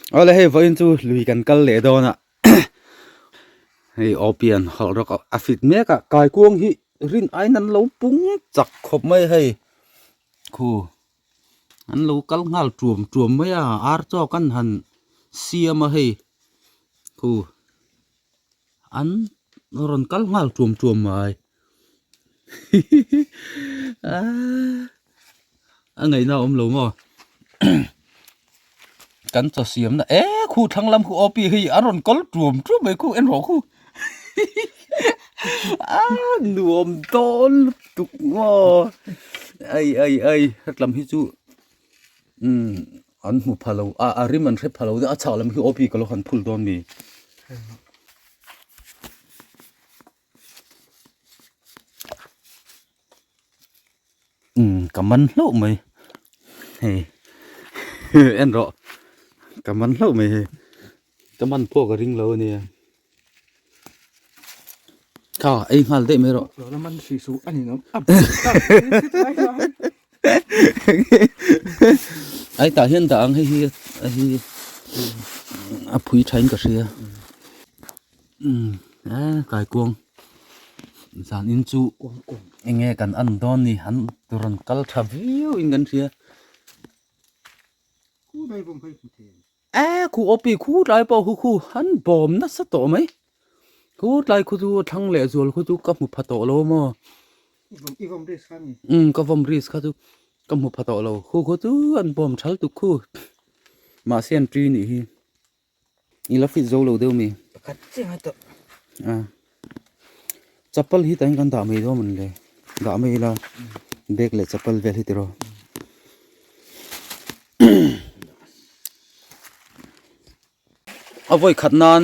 Awle hei vawiin chu lui kan kal leh dawn a hei opian hawlh rawk a fit mek a kaikuang hi rin aiin an lo pung chak khawp mai a hei khu an lo kal nghal tuam tuam mai a ar chaw kan han siam a hei khu an rawn kal nghal tuam tuam mai hihihi aaa a ngaihna a awm lo maw kan chaw siamna e khu thlang lam khu aw pi hei a rawn kal tuam tuam mai khu en rawh khu hihihi a nuam dawn lutuk maw ai ai ai hetlam hi chu umm an hmu pha lo a a rim an hre pha lo a chhak lam hi aw pi ka lo han phul dawn mi. Umm ka man hlauh mai hei en rawh ka man hlauh mai hei ka man pawh ka ring lo ania kha ei nghal daih mai rawh ai tah hian dah ang hei hi hei hi a phui thain ka hria. Umm e kaikuang zan in chu enge kan an dawn ni an rawn kal tha viau in kan hria e khu awpi khu tlai pawh khu khu an bawm nasa tawh mai khu tlai khu chu thlang leh zual khu chu ka hmu pha tawh lo maw umm ka vawm risk kha chu ka hmu pha tawh lo khu khu chu an bawm thal tuk khu mahse an ṭi nih hi. I la fit zo lo deuh mi? Pakhat chiah a tawh. A. Chapal hi tain kan dah mai dawn mawn le. Dah mai ila bag leh chapal vel hi tiraw. A vawi khat nan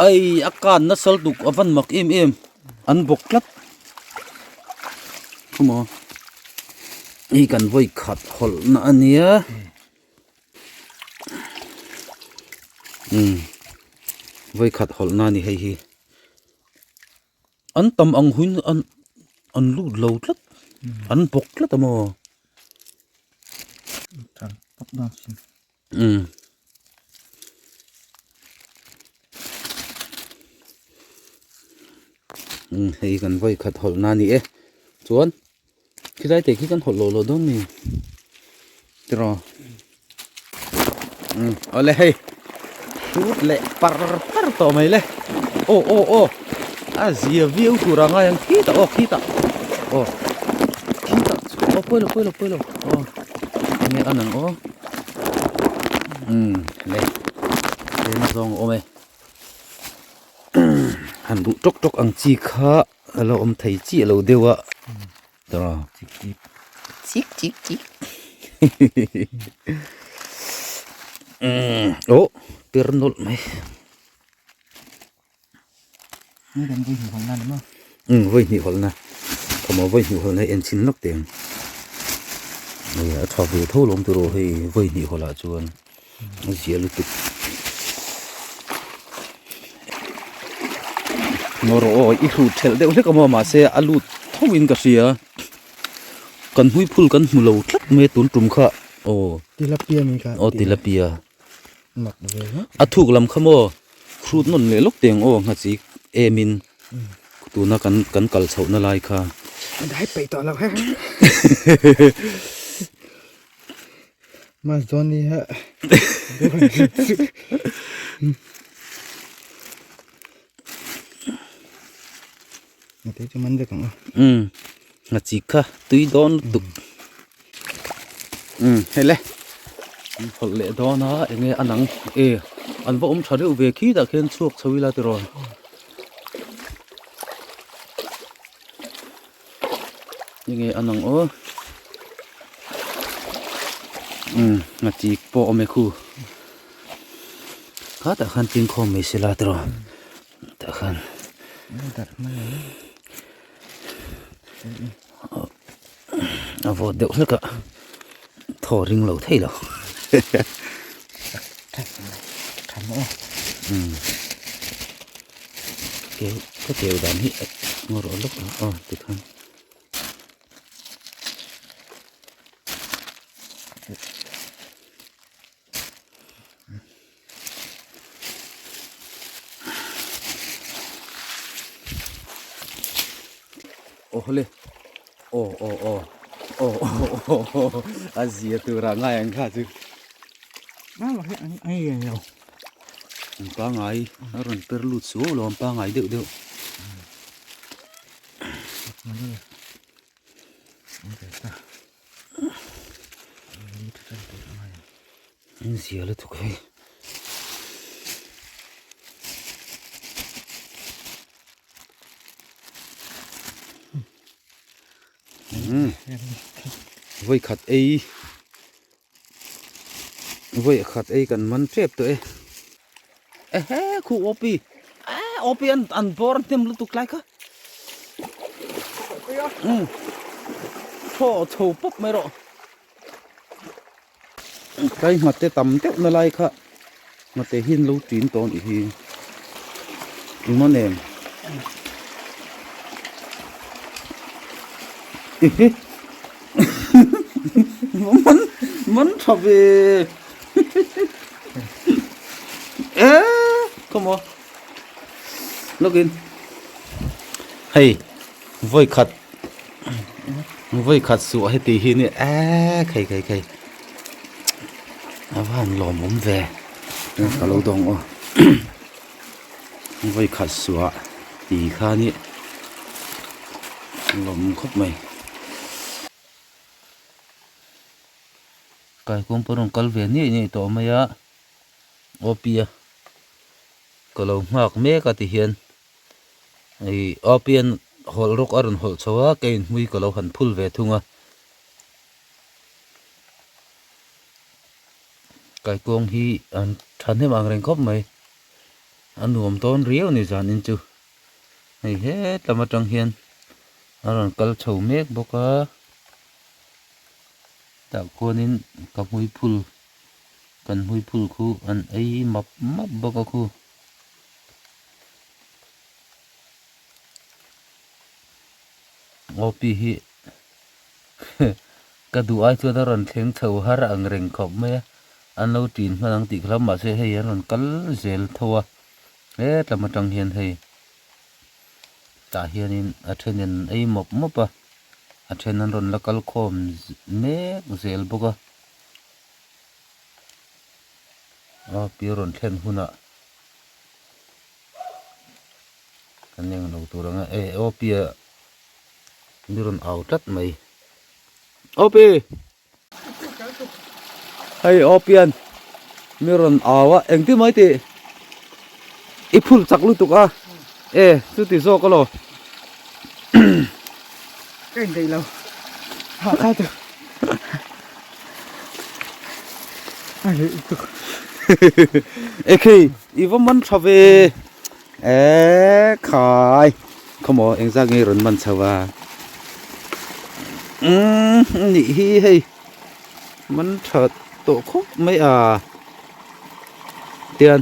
ai a kan nasal tuk a van mak em em an bawk tlat. Khumaw. Hei kan vawi khat hawlh na a nia umm vawi khat hawlh na a ni hei hi an tam ang huin an an lut lo tlat an bawk tlat a maw umm. Hei kan vawi khat hawlh na a ni e chuan. Khilai te khi kan hawlh loh loh dawn mi tiraw umm awle hei hrut leh par par tawh mai le aw aw aw a zia viau tur a ngai ang khitah aw khitah aw khitah aw pawi lo pawi lo pawi lo aw enge a nang aw umm le tlem zawng a awm e han duh tawk tawk ang chi kha. A lo awm thei chiah lo deuh a tawh chik chik chik chik chik umm oh per nawlh mai umm vawi hnih hawlh na thawmhnaw vawi hnih hawlh na hi en chhin lawk teh ang hei a tha ve tho lawm tiraw hei vawi hnih hawlh ah chuan a zia lutuk ngaw rawh aw i hrut thelh deuh hlek a maw mahse a lut tho in ka hria kan hui phul kan hmu lo tlat mai a tun tum kha aw tilapia mi kha aw tilapia a thuk lam kha maw hrut nawn leh lawk teng aw nghachik em in tuna kan kan kal chhoh na lai kha dai peih tawh lo he Mas dawn ni ha. Ngati chu man vek ang a. Um ngachi kha tui dawn lutuk. Um hei le an hawlh leh dawn a enge a nang e an va awm tha deuh ve khi tah khian chhuak chho ila tiraw. Enge a nang aw umm a chik pawh a awm e khu khatah khan chingkhawm mai se la tiraw tah khan a vawt deuh hlek a thaw ring lo thei lo umm keu ka keu dan hi ngaw rawh lawk a aw tikhan. Aw hawle aw aw aw aw aw aw a zia tura ngai ang kha chu. An pangai a rawn per lut suau lo an pangai deuh deuh. An zia lutuk hei. Vawi khat ei vawi khat ei kan man tep tawh e ehe khu opi eh opi an an bawr hnem lutuk tlai kha um thaw chho pawp mai rawh tlai nghate tam deuh na lai kha nghate hi an lo tin tawh a nih hi engmaw nen man man tha ve e come on lawkin hei vawi khat vawi khat suah heti hi nia eee khei khei khei a va han lawmawm ve ka lo dawng aw vawi khat suah ti kha nia lawmawm khawp mai. Kaikawng pawh a rawn kal ve niaih niaih tawh mai a aw pia ka lo nghak mek a ti hian. Ih Apian hawlh rawk a rawn hawlh chho a ka inhmui ka lo han phul ve thung a kaikuang hi an thahnem ang reng khawp mai a nuam dawn riau a ni zanin chu hei hetlam atang hian a rawn kal chho mek bawk a tah khuanin ka hmui phul kan hmui phul khu an ei map map bawk a khu. Opi hi ka duh ai chuan a rawn thleng chho har ang reng khawp mai a an lo tin hman ang tih kha mahse hei an rawn kal zel tho a hetlam atang hian hei tah hianin a then in an ei mawp mawp a a then an rawn la kal khawm mek zel bawk a opi a rawn thlen hunah. Kan eng lo tur anga e opi a mi rawn au tlat mai opi hei opi an mi rawn au a engtin mai tih i phul chak lutuk a e chuti zawk alo ka indaih lo hah kha chu a reh lutuk e khei i va man tha ve e khai khawmaw engzat nge rawn man chho a umm nih hi hei man tha tawh khawp mai a tian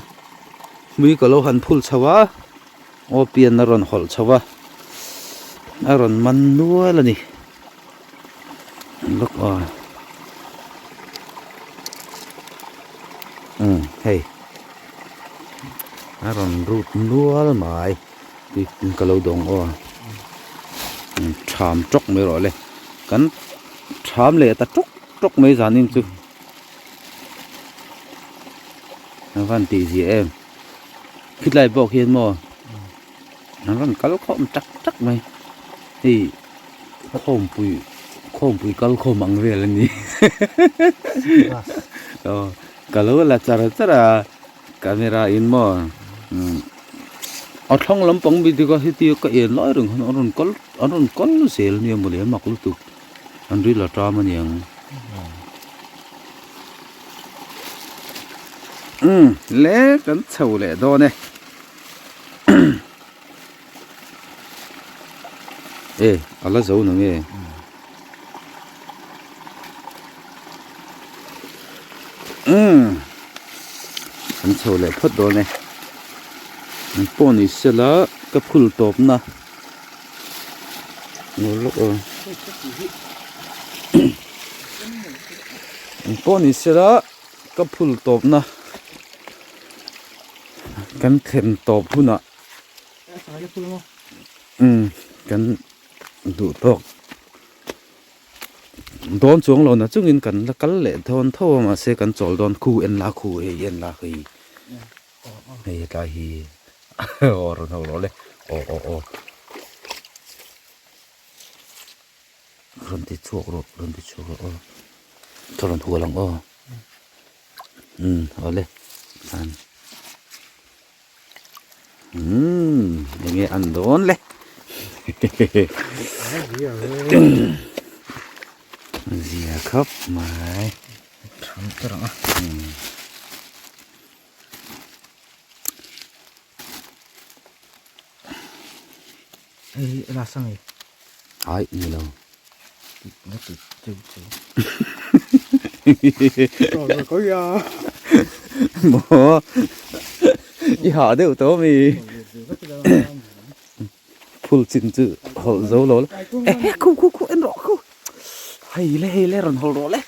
hmui ka lo han phul chho a. Aw pian a rawn hawlh chho a, a rawn man nual a ni. Lawk aw. Umm hei a rawn rut nual mai tih ka lo dawng aw. Tham tawk mai rawh le. Kan tham leh ta tawk tawk mai zanin chu. A van tih zia em. Khitlai pawh khian maw an rawn kal khawm tak tak mai hei khawmpui khawmpui kal khawm ang vel a ni aw ka lo la char char a camera in maw a thlang lampang mi te kha heti ka en lai reng khan an rawn kal an rawn kal zel nia mawle a mak lutuk an ril a ṭam a niang. Umm le kan chho leh dawn e e a la zo na nge umm kan chho leh phawt dawn e an pawh ni sela ka phul tawp na. Eng pawh ni sela ka phul tawpna kan thlen tawp hunah umm kan. Duh tawk dawn chuang lo na chungin kan la kal leh dawn tho a mahse kan chawl dawn khu en la khu hei en la hei hei hetlai hi aw rawn ho rawh le aw aw aw rawn ti chhuak rawh rawn ti chhuak rawh aw ka rawn hual ang aw umm awle an. Umm enge an dawn le zia khawp mai tham te rang a ei la sang ei ai ni lo na ti cheu cheu ko ya mo i ha deuh tawh mi phul chin chu hawlh zo lo la e he khu khu khu en rawh khu hei le hei le rawn hawlh rawh le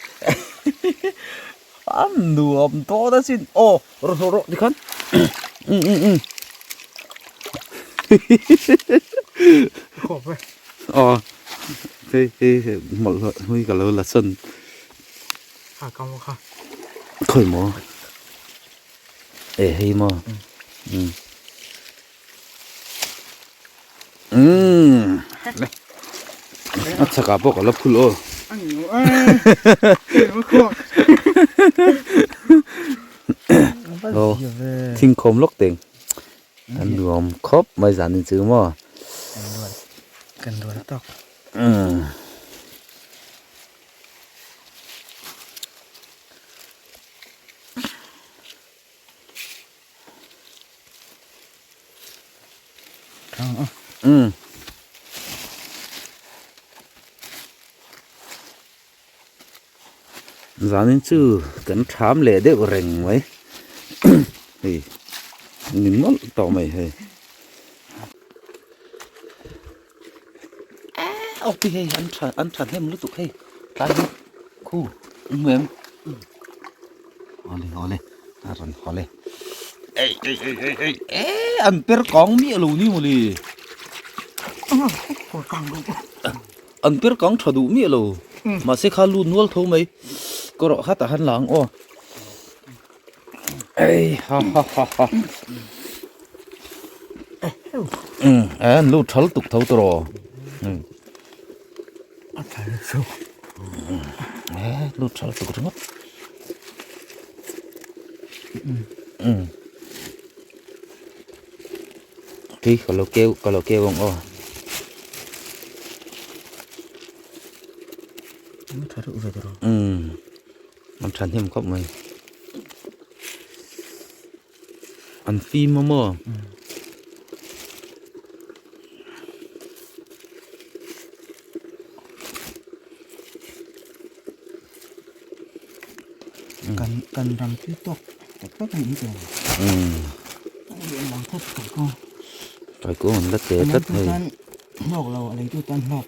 a nuam dawn asin aw rawn hawlh rawh tikhan um um um aw hei hei hei mawlh hlawh hlui ka lo la sawn khawi maw e hei maw um um a chhakah pawh ka la phul aw aw thingkhawm lawk teng a nuam khawp mai zan in chu maw kan rual tawk um Umm. Zanin chu kan tham leh deuh reng mai hei ni mawlh tawh mai hei. Aw ti hei an tha an tha hnem lutuk hei tlai hi khu hmu em awle awle a rawn haw le ei ei ei ei ei e an per kang miah lo ni mawle an per kang tha duh miah lo mahse kha lut nual tho mai ka rawh kha tah han la ang aw ei ha ha ha ha um an lut thal tuk tho tawh um e lut thal tuk ringawt um khi ka lo keu ka lo keu ang aw um An thahnem khawp mai. An fim a maw? Kan kan ram tui tawk tak tak a ni tawh. Kai kung an la te tlat hei. Hlawk lo a leitu tan hlawk.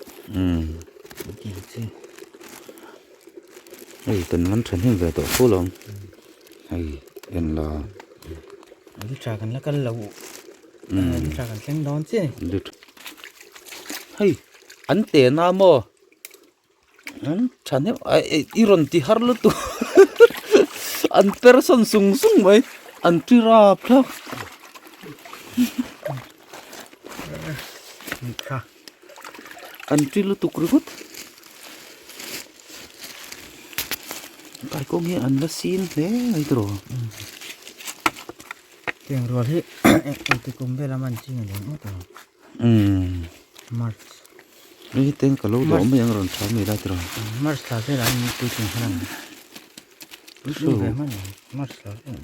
Hei kan man thahnem ve tawh fo lo hei en la lu tha kan la kal lo lu tha kan thleng dawn chiah a ni hei an te na maw an thahnem i rawn ti har lutuk an per sawn sung sung mai an ti rap thlap An ti lutuk ringawt. Kaikawng hi an la sin hle mai tawh. Tiang rual hi engti kum vel a man ching a ni ang tawh. Umm. March. Hei ten ka lo dawh mai ang rawn tha mai lai tawh. March thla vel ah hian puitling khan an puitling ve hman March thla vel.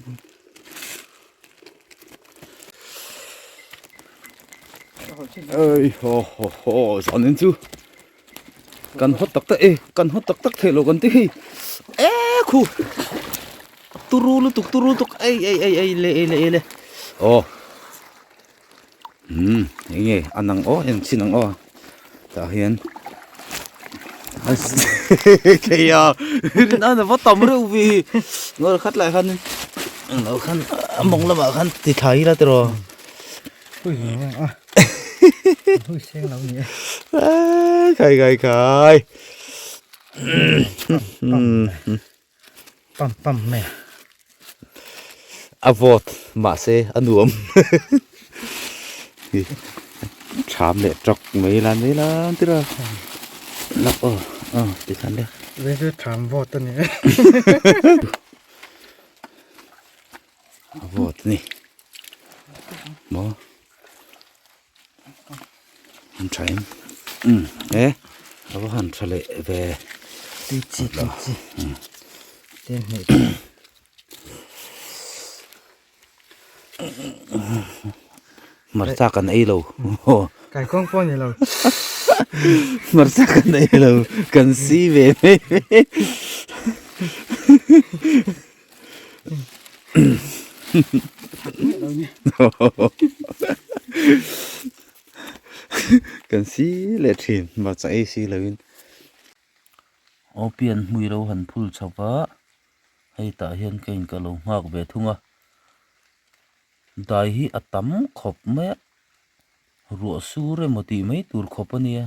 Ei ho ho ho zanin chu kan hawt tak tak e kan hawt tak tak theih loh kan ti hei e khu turu lutuk turu lutuk ei ei ei ei le ei le ei le aw umm eng nge a nang aw en chhin ang aw tah hian keia rin a va tam reuh vi ngawi khat lai khan englo khan a mawng lamah khan ti thla ila tiraw. Hui seng lo ni e. Khai khai khai. Pam pam mai a. A vawt mahse a nuam. Tham leh tawk mai lan mai lan tira. Lak aw aw ti khan le. Vei chu tham vawt a ni e. A vawt a ni. Maw. An tha em umm e a va han tha leh ve tui chi tui chi tlem hnih hmarcha kan ei lo kaikuang pawh ni lo hmarcha kan ei lo kan si ve mai mai. Kan si leh thin hmarcha ei si loin aw pian hmui lo han phul chho va hei tah hian ka in ka lo nghak ve thung a dai hi a tam khawp mai a ruah sur emaw tih mai tur khawp a nia.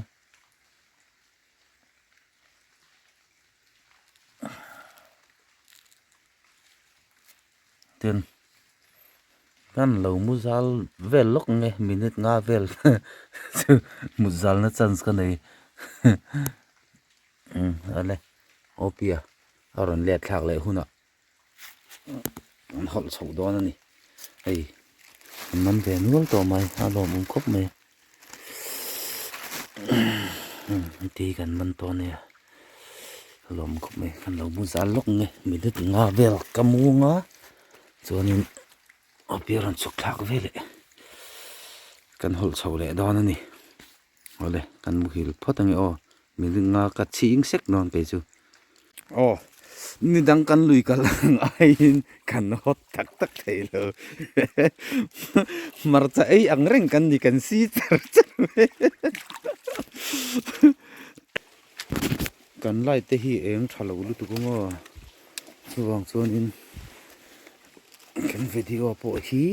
Tin kan lo mu zal vel lawk nge minute nga vel chu mut zalna chance ka nei umm ale awpia a rawn let thlak leh hunah an hawlh chhoh dawn a ni hei an man ve nual tawh mai a lawmawm khawp mai heti kan man tawh a nia a lawmawm khawp mai kan lo bu zal lawk nge minute nga vel ka mu anga chuanin a piah rawn chhuk thlak ve leh kan hawlh chho leh dawn a ni awle kan muhil phawt ange aw. Minute nga ka chhing sek dawn kei chu. Aw ni dang kan lui kal ang aiin kan hawt tak tak thei lo. Hmarcha ei ang reng kan ni kan si char char mai. Kan light te hi eng tha lo lutuk ang aw. Chuvang chuanin kan video pawh hi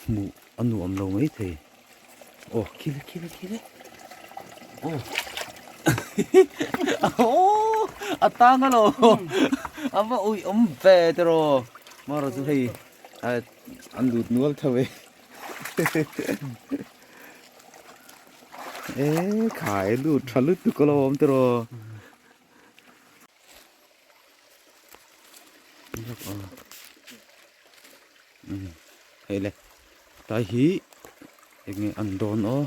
hmuh a nuam lo maithei. Aw khile khile khile aw aw a tang alo a va ui awm ve te rawh mara chu hei an lut nual tho e e khai lut tha lutuk alo awm te rawh hei le tlai hi eng nge an dawn aw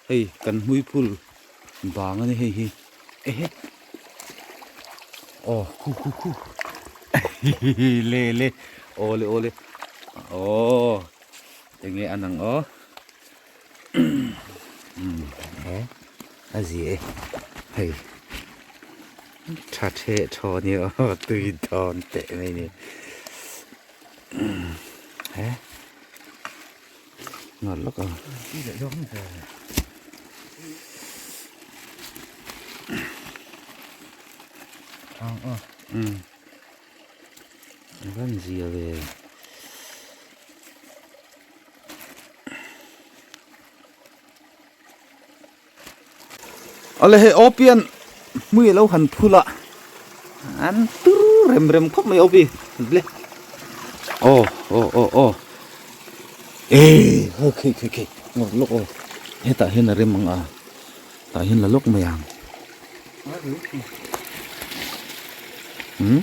hei kan hmui phul bang a ni hei hi ehe aw khu khu khu hihihi le le aw le aw le aw eng nge an ang aw he a zia e hei tha theh thaw a nia aw tui dawn teh mai a ni he nawr lawk ang umm a van zia ve. Awle hei Opian hmui alo han phul a an tur rem rem khawp mai Opi le aw aw aw aw e khi khi khi ngawt lawk aw hetah hian a rem ang a tah hian la lawk mai ang umm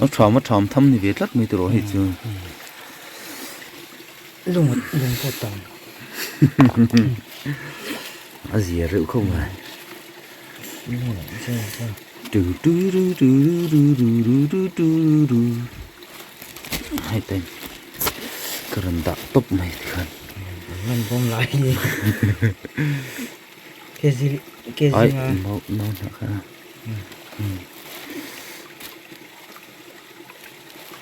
a tham a tham tham ni ve tlat mai tawh hei chu. Lung lung pawh tam. A zia reuh khawp mai. Tu tu tu tu tu tu tu tu tu Hei te ka rawn dah tawp mai tikhan. Lan bawm lai hi. Kezi kezi Ai mau mau nak kha.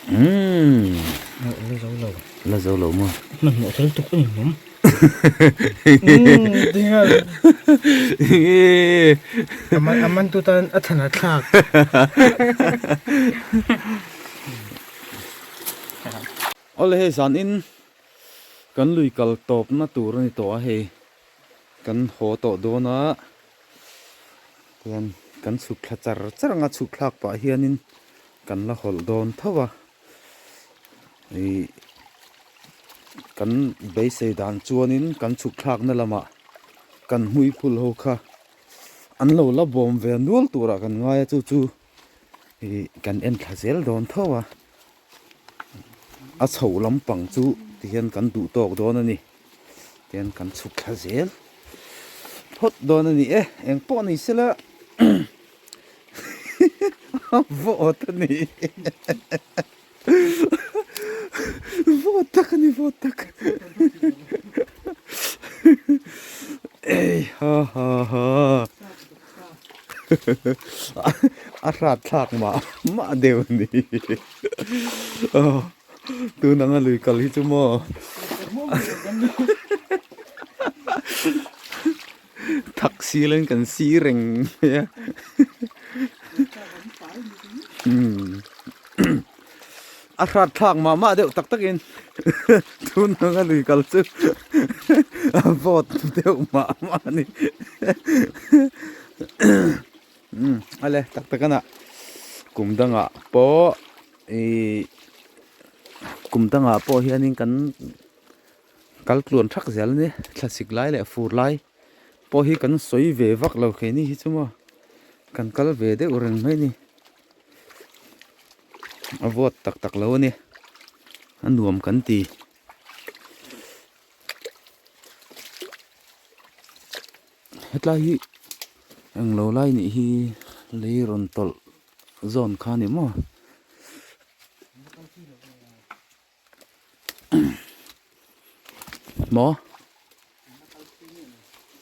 Umm. La zo lo. La zo lo maw? Hmanhmawh thil tuk a ni hlawm. A man tu tan a than a thlak. Awle hei zan in. Kan lui kal tawpna tur a ni tawh a hei kan haw tawh dawn a tihian kan chhuk thla char char ang a chhuk thlak pah hianin kan la hawlh dawn tho a ih kan beisei dan chuanin kan chhuk thlakna lamah kan hmuiphul ho kha an lo la bawm ve nual turah kan ngai a chu chu ih kan en thla zel dawn tho a. A chho lampang chu tihian kan duh tawk dawn a ni tihian kan chhuk thla zel phawt dawn a ni e eng pawh ni sela a vawt a ni vawt tak a ni vawt tak ei ha ha ha. A hrat thlak mah mah deuh a ni tun anga lui kal hi chu maw thak sil in kan si reng mai a a hrat thlak mah mah deuh tak tak in tun anga lui kal chu a vawt deuh mah mah a ni umm ale tak tak a nah kum dangah pawh ihh kum dangah pawh hianin kan kal tluan thak zel a ni thlasik lai leh fur lai pawh hi kan sawi ve vak lo keini hi chu maw kan kal ve deuh reng mai a ni. A vawt tak tak lo a ni a nuam kan ti. Hetlai hi englo lai nih hi lei rawn tawlh zawn kha a ni maw. Maw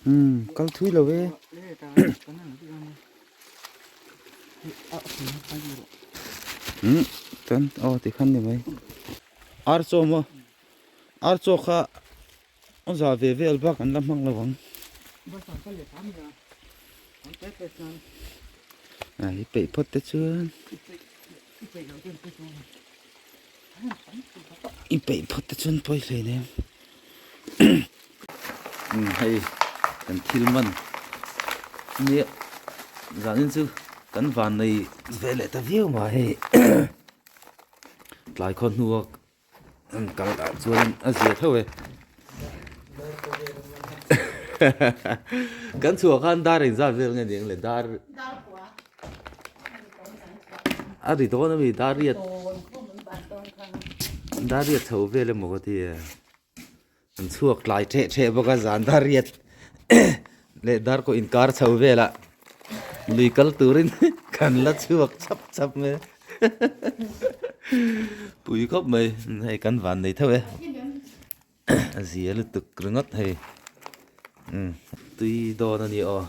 umm kal thui lo e umm chuan aw tikhan ni mai ar chaw maw ar chaw kha a za ve vel bak an la hmang lo ang a i peih phawt te chuan. I peih phawt te chuan pawi hlei nem umm hei kan thil man nia zanin chu kan van nei ve leh ta viau mai hei tlai khaw hnua an kal ah chuan a zia tho e kan chhuah khan dar engzat vel nge ni ang le dar. A ri dawn a mi dariat dariat chho vel emaw ka ti e an chhuak tlai theh theh bawk a zan dariat leh darkaw inkar chho velah lui kal turin kan la chhuak chap chap mai a pui khawp mai hei kan van nei tho e a zia lutuk ringawt hei tui dawn a ni aw.